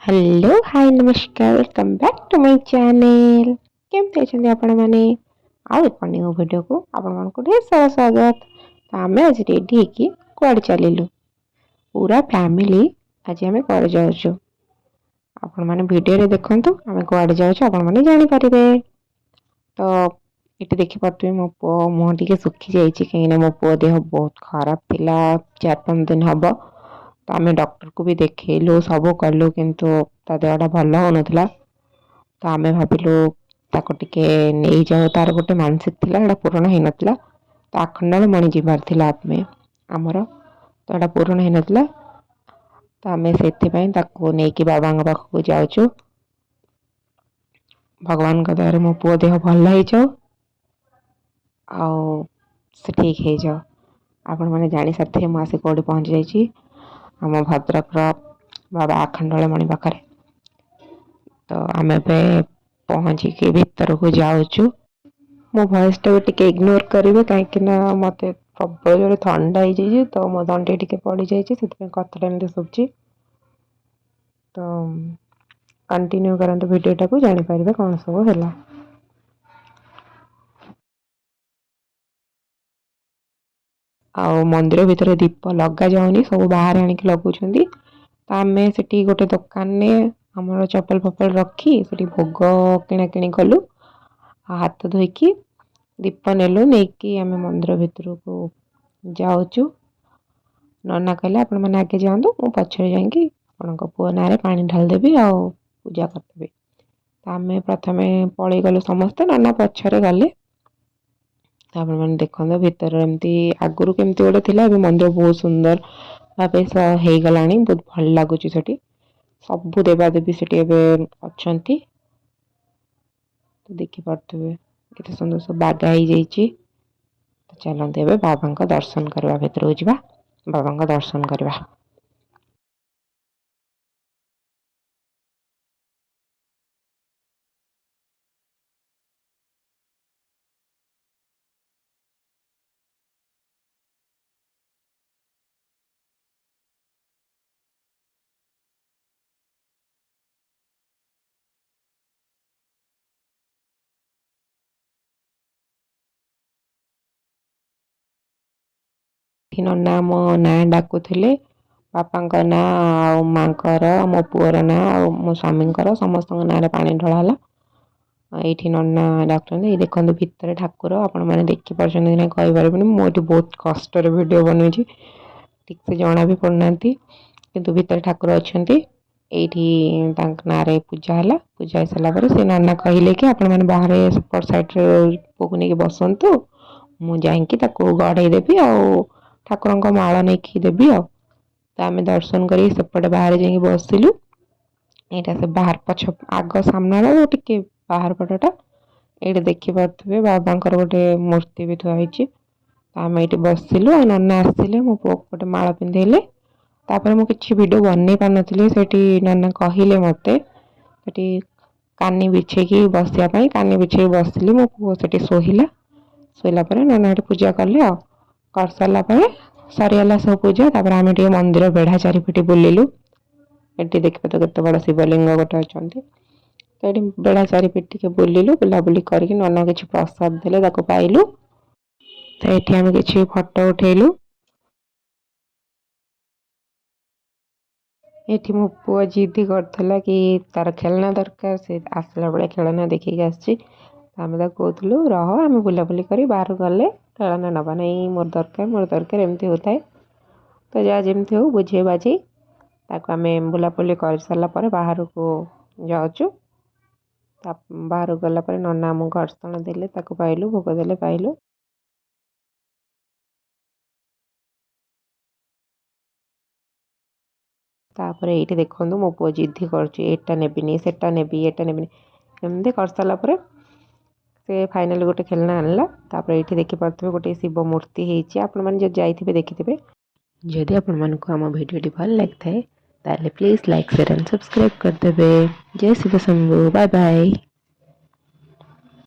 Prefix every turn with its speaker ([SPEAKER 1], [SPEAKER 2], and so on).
[SPEAKER 1] Hello, high, ନମସ୍କାର। Welcome back to my channel. କେମିତି ଅଛନ୍ତି ଆପଣମାନେ? ଆଉ ଏକ ନ୍ୟୁ ଭିଡ଼ିଓକୁ ଆପଣମାନଙ୍କୁ ଢେର ସାରା ସ୍ୱାଗତ। ତ ଆମେ ଆଜି ରେଡ଼ି ହେଇକି କୁଆଡ଼େ ଚାଲିଲୁ? ପୁରା ଫ୍ୟାମିଲି ଆଜି ଆମେ କୁଆଡ଼େ ଯାଉଛୁ, ଆପଣମାନେ ଭିଡ଼ିଓରେ ଦେଖନ୍ତୁ। ଆମେ କୁଆଡ଼େ ଯାଉଛୁ, ଆପଣମାନେ ଜାଣିପାରିବେ। ତ ଏଠି ଦେଖିପାରୁଥିବେ, ମୋ ପୁଅ ମୁହଁ ଟିକେ ଶୁଖିଯାଇଛି, କାହିଁକିନା ମୋ ପୁଅ ଦେହ ବହୁତ ଖରାପ ଥିଲା 4-5 ଦିନ ହେବ। ତ ଆମେ ଡକ୍ଟରକୁ ବି ଦେଖେଇଲୁ, ସବୁ କଲୁ, କିନ୍ତୁ ତା ଦେହଟା ଭଲ ହେଉନଥିଲା। ତ ଆମେ ଭାବିଲୁ ତାକୁ ଟିକେ ନେଇଯାଉ। ତାର ଗୋଟେ ମାନସିକ ଥିଲା, ସେଇଟା ପୂରଣ ହେଇନଥିଲା। ତ ଆଖଣ୍ଡଳମଣି ଯିବାର ଥିଲା ଆମେ ଆମର, ତ ଏଇଟା ପୂରଣ ହେଇନଥିଲା। ତ ଆମେ ସେଥିପାଇଁ ତାକୁ ନେଇକି ବାବାଙ୍କ ପାଖକୁ ଯାଉଛୁ। ଭଗବାନଙ୍କ ଦୟାରେ ମୋ ପୁଅ ଦେହ ଭଲ ହେଇଯାଉ ଆଉ ସେ ଠିକ୍ ହେଇଯାଉ। ଆପଣମାନେ ଜାଣିସାରିଥିବେ ମୁଁ ଆସି କେଉଁଠି ପହଞ୍ଚି ଯାଇଛି, ଆମ ଭଦ୍ରକର ବାବା ଆଖଣ୍ଡଳମଣି ପାଖରେ। ତ ଆମେ ଏବେ ପହଞ୍ଚିକି ଭିତରକୁ ଯାଉଛୁ। ମୋ ଭଏସ୍ଟାକୁ ଟିକେ ଇଗ୍ନୋର କରିବେ, କାହିଁକି ନା ମୋତେ ପ୍ରବଳ ଜୋରେ ଥଣ୍ଡା ହେଇଯାଇଛି। ତ ମୋ ତଣ୍ଟି ଟିକେ ପଡ଼ିଯାଇଛି, ସେଥିପାଇଁ କଥାଟା ଏମିତି ଶୁଭୁଛି। ତ କଣ୍ଟିନ୍ୟୁ କରନ୍ତୁ ଭିଡ଼ିଓଟାକୁ, ଜାଣିପାରିବେ କ'ଣ ସବୁ ହେଲା। ଆଉ ମନ୍ଦିର ଭିତରେ ଦୀପ ଲଗାଯାଉନି, ସବୁ ବାହାରେ ଆଣିକି ଲଗାଉଛନ୍ତି। ତ ଆମେ ସେଠି ଗୋଟେ ଦୋକାନରେ ଆମର ଚପଲ ଫପଲ ରଖି ସେଠି ଭୋଗ କିଣାକିଣି କଲୁ ଆଉ ହାତ ଧୋଇକି ଦୀପ ନେଲୁ। ନେଇକି ଆମେ ମନ୍ଦିର ଭିତରକୁ ଯାଉଛୁ। ନନା କହିଲେ, ଆପଣମାନେ ଆଗେ ଯାଆନ୍ତୁ, ମୁଁ ପଛରେ ଯାଇକି ଆପଣଙ୍କ ପୁଅ ନାଁରେ ପାଣି ଢାଳିଦେବି ଆଉ ପୂଜା କରିଦେବି। ତ ଆମେ ପ୍ରଥମେ ପଳେଇଗଲୁ ସମସ୍ତେ, ନନା ପଛରେ ଗଲେ। ତ ଆପଣମାନେ ଦେଖନ୍ତୁ, ଭିତରେ ଏମିତି ଆଗରୁ କେମିତି ଗୋଟେ ଥିଲା, ଏବେ ମନ୍ଦିର ବହୁତ ସୁନ୍ଦର ଭାବେ ହେଇଗଲାଣି। ବହୁତ ଭଲ ଲାଗୁଛି। ସେଠି ସବୁ ଦେବାଦେବୀ ସେଠି ଏବେ ଅଛନ୍ତି। ତ ଦେଖିପାରୁଥିବେ କେତେ ସୁନ୍ଦର ସବୁ ବାଗା ହେଇଯାଇଛି। ତ ଚାଲନ୍ତୁ, ଏବେ ବାବାଙ୍କ ଦର୍ଶନ କରିବା। ଭିତରକୁ ଯିବା, ବାବାଙ୍କ ଦର୍ଶନ କରିବା। ଏଠି ନନା ମୋ ନାଁ ଡାକୁଥିଲେ, ବାପାଙ୍କ ନାଁ ଆଉ ମାଙ୍କର, ମୋ ପୁଅର ନାଁ ଆଉ ମୋ ସ୍ୱାମୀଙ୍କର, ସମସ୍ତଙ୍କ ନାଁରେ ପାଣି ଢଳା ହେଲା। ଏଇଠି ନନା ଡାକୁଛନ୍ତି। ଏଇ ଦେଖନ୍ତୁ ଭିତରେ ଠାକୁର। ଆପଣମାନେ ଦେଖିପାରୁଛନ୍ତି କି ନାହିଁ କହିପାରିବିନି। ମୁଁ ଏଠି ବହୁତ କଷ୍ଟରେ ଭିଡ଼ିଓ ବନଉଛି, ଠିକ୍ ସେ ଜଣା ବି ପଡ଼ୁନାହାନ୍ତି, କିନ୍ତୁ ଭିତରେ ଠାକୁର ଅଛନ୍ତି। ଏଇଠି ତାଙ୍କ ନାଁରେ ପୂଜା ହେଲା। ପୂଜା ହେଇସାରିଲା ପରେ ସେ ନନା କହିଲେ କି ଆପଣମାନେ ବାହାରେ ସେପଟ ସାଇଡ଼୍ରେ ପୁଅକୁ ନେଇକି ବସନ୍ତୁ, ମୁଁ ଯାଇକି ତାକୁ ଗଢ଼େଇ ଦେବି ଆଉ ଠାକୁରଙ୍କ ମାଳ ନେଇକି ଦେବି। ଆଉ ତ ଆମେ ଦର୍ଶନ କରିକି ସେପଟେ ବାହାରେ ଯାଇକି ବସିଲୁ। ଏଇଟା ସେ ବାହାର ପଛ, ଆଗ ସାମ୍ନାର ଟିକେ ବାହାର ପଟଟା। ଏଇଠି ଦେଖିପାରୁଥିବେ, ବାବାଙ୍କର ଗୋଟେ ମୂର୍ତ୍ତି ବି ଥୁଆ ହେଇଛି। ତ ଆମେ ଏଇଠି ବସିଲୁ ଆଉ ନନା ଆସିଲେ, ମୋ ପୁଅକୁ ଗୋଟେ ମାଳ ପିନ୍ଧେଇଲେ। ତାପରେ ମୁଁ କିଛି ଭିଡ଼ିଓ ବନେଇ ପାରିନଥିଲି। ସେଠି ନନା କହିଲେ ମୋତେ ସେଠି କାନି ବିଛେଇକି ବସିବା ପାଇଁ। କାନି ବିଛେଇକି ବସିଲି, ମୋ ପୁଅ ସେଠି ଶୋଇଲା। ଶୋଇଲା ପରେ ନନା ସେଠି ପୂଜା କଲେ। ଆଉ କରିସାରିଲା ପରେ ସରିଗଲା ସବୁ ପୂଜା। ତାପରେ ଆମେ ଟିକେ ମନ୍ଦିର ବେଢ଼ା ଚାରିପଟେ ବୁଲିଲୁ। ଏଠି ଦେଖିବା ତ କେତେ ବଡ଼ ଶିବଲିଙ୍ଗ ଗୋଟେ ଅଛନ୍ତି। ତ ଏଠି ବେଢ଼ା ଚାରିପଟେ ଟିକେ ବୁଲିଲୁ। ବୁଲାବୁଲି କରିକି ନନା କିଛି ପ୍ରସାଦ ଦେଲେ, ତାକୁ ପାଇଲୁ। ତ ଏଠି ଆମେ କିଛି ଫଟୋ ଉଠେଇଲୁ। ଏଠି ମୋ ପୁଅ ଜିଦି କରୁଥିଲା କି ତାର ଖେଳନା ଦରକାର। ସେ ଆସିଲା ବେଳେ ଖେଳନା ଦେଖିକି ଆସିଛି। ଆମେ ତାକୁ କହୁଥିଲୁ, ରହ, ଆମେ ବୁଲାବୁଲି କରି ବାହାରକୁ ଗଲେ ଖେଳନା ନେବା। ନାଇଁ, ମୋର ଦରକାର, ମୋର ଦରକାର, ଏମିତି ହେଉଥାଏ। ତ ଯାହା ଯେମିତି ହଉ ବୁଝେଇ ବାଝେଇ ତାକୁ ଆମେ ବୁଲାବୁଲି କରିସାରିଲା ପରେ ବାହାରକୁ ଯାଉଛୁ। ତା ବାହାରକୁ ଗଲା ପରେ ନନା ଆମକୁ ଘର୍ଷଣ ଦେଲେ, ତାକୁ ପାଇଲୁ, ଭୋଗ ଦେଲେ, ପାଇଲୁ। ତାପରେ ଏଇଠି ଦେଖନ୍ତୁ, ମୋ ପୁଅ ଜିଦ୍ଦି କରୁଛି, ଏଇଟା ନେବିନି, ସେଟା ନେବି, ଏଇଟା ନେବିନି, ଏମିତି କରିସାରିଲା ପରେ ସେ ଫାଇନାଲି ଗୋଟେ ଖେଳନା ଆଣିଲା। ତାପରେ ଏଇଠି ଦେଖିପାରୁଥିବେ, ଗୋଟେ ଶିବ ମୂର୍ତ୍ତି ହେଇଛି। ଆପଣମାନେ ଯଦି ଯାଇଥିବେ, ଦେଖିଥିବେ। ଯଦି ଆପଣମାନଙ୍କୁ ଆମ ଭିଡ଼ିଓଟି ଭଲ ଲାଗିଥାଏ, ତାହେଲେ please like, share and subscribe କରିଦେବେ। ଜୟ ଶିବ ଶମ୍ଭୁ। Bye bye.